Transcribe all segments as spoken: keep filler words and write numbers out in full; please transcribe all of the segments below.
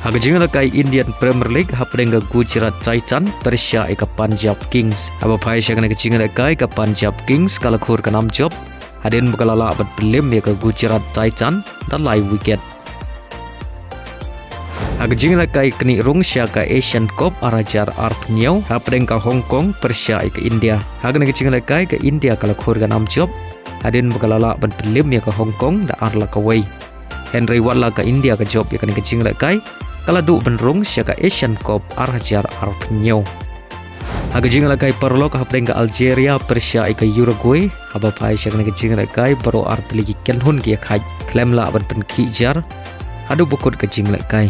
Ha ka jingïalehkai Indian Premier League, hapdeng ka Gujarat Titan pyrshah ïa ka Punjab Kings. Haba phai sha kane ka jingïalehkai, ka Punjab Kings ka la khur ka nam jop hadien ba ka la lah ban pynlip ïa ka Gujarat Titan da lai wicket. Ha ka jingïalehkai knieh rung sha ka Asian Cup ar hajar arphew hynñiew, hapdeng ka Hong Kong pyrshah ïa ka India. Ha kane ka jingïalehkai, ka India ka la khur ka nam jop hadien ba ka la lah ban pynlip ïa ka Hong Kong da ar la kawei. Hynrei wat la ka India ka jop ïa kane ka jingïalehkai, ka la duh ban rung sha ka Asian Cup ar hajar arphew hynñiew. Ha ka jingïalehkai paralok, hapdeng ka Algeria pyrshah ïa ka Uruguay, haba phai sha kane ka jingïalehkai, baroh ar tylli ki kynhun ki ïakhaid khlem lah ban pynkhih jar haduh ba kut ka jingïalehkai.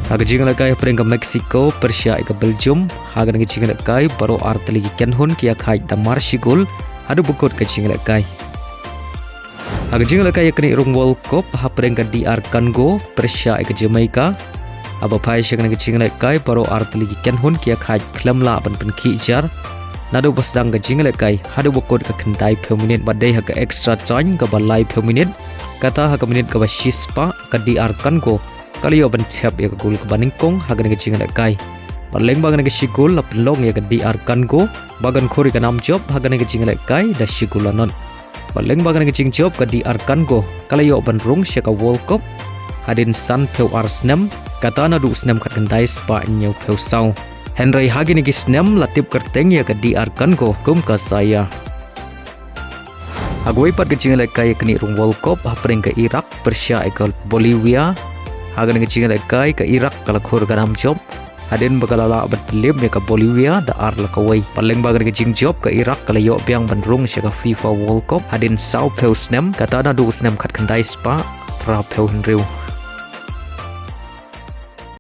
Ha ka jingïalehkai, hapdeng ka Mexico pyrshah ïa ka Belgium, ha kane ka jingïalehkai, baroh ar tylli ki kynhun ki ïakhaid da mar shi gol haduh ba kut ka jingïalehkai. Ha ka jingïalehkai ïa ka knieh rung World Cup, hapdeng ka D R Congo pyrshah ïa ka Jamaica, haba phai sha kane ka jingïalehkai, baroh ar tylli ki kynhun ki ïakhaid khlem lah ban pynkhih jar naduh ba sdang ka jingïalehkai haduh ba kut ka khyndaiphew minit. Bad dei ha ka extra time kaba laiphew minit, kata ha ka minit kaba shispah, ka D R Congo ka la ïoh ban thep ïa ka gol kaba nyngkong ha kane ka jingïalehkai. Bad lyngba kane ka shi gol la pynlong ïa ka D R Congo ba kan khur ïa ka nam jop ha kane ka jingïalehkai da shi gol la nod. Bad lyngba kane ka jingjop, ka D R Congo ka la ïoh ban rung sha ka World Cup hadien sanphew ar snem, kata naduh u snem khatkhyndai spah hynñiewphew saw. Hynrei ha kine ki snem la tip kyrteng ïa ka D R Congo kum ka Saya. Ha kawei pat ka jingïalehkai ïa ka knieh rung World Cup, hapdeng ka Iraq pyrshah ïa ka Bolivia, ha kane ka jingïalehkai, ka Iraq ka la khur ka nam jop hadien ba ka la lah ban pynlip ïa ka Bolivia da ar la kawei. Bad lyngba kane ka jingjop, ka Iraq ka la ïoh biang ban rung sha ka FIFA World Cup hadien sawphew snem, kata naduh u snem khatkhyndai spah phraphew hynriew.